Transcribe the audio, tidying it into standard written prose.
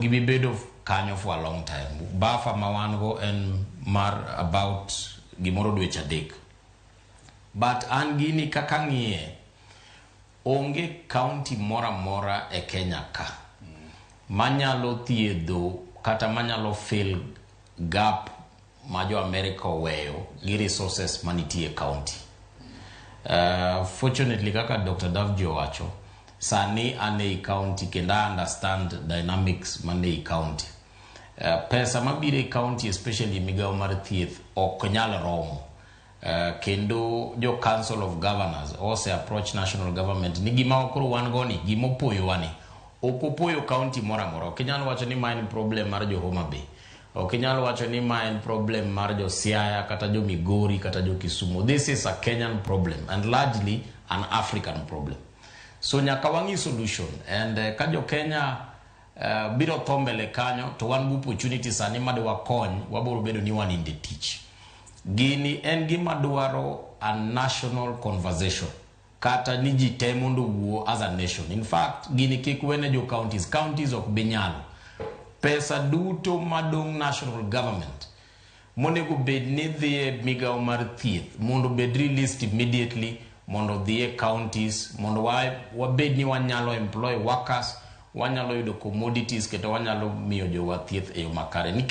Gibi bedo kanyo for a long time. Buffer ma wan go en mar about gimoro dweche 3. But an gini kaka ng'iye, onge county moro amora e Kenya ka manyalo thiedho kata manyalo fill gap ma jo America oweyo gi resources manitie e county. Fortunately, kaka Dr. Davji owacho, sani an ei county kendo I understand dynamics man ei county. Pesa mabiro e county, especially migawo mar thieth, ok nyal romo. Kendo jo Council of Governors ose approach national government ni gima koro wan go ni gima opoyowa ni ok opoyo county moro amora. Ok inyal wacho ni ma en problem mar jo Homa Bay, ok inyal wacho ni ma en problem mar jo Siaya kata jo Migori kata jo Kisumu. This is a Kenyan problem and largely an African problem, so nyaka wang'i solution. And ka jo Kenya biro tho mbele kanyo, to wan gi opportunity sani made wakony, wabiro bedo ni wan in the tich. Gini en gima dwaro a national conversation, kata ni ji te mondo owuo as a nation. In fact, gini kik wene jo counties. Counties ok bi nyalo. Pesa duto madong' national government monego bed ni dhi e migawo mar thieth mondo bed released immediately, mondo odhi e counties, mondo wabed ni wanyalo employ workers, wanyalo yudo commodities, kendo wanyalo miyo jowa thieth e yo makare nikech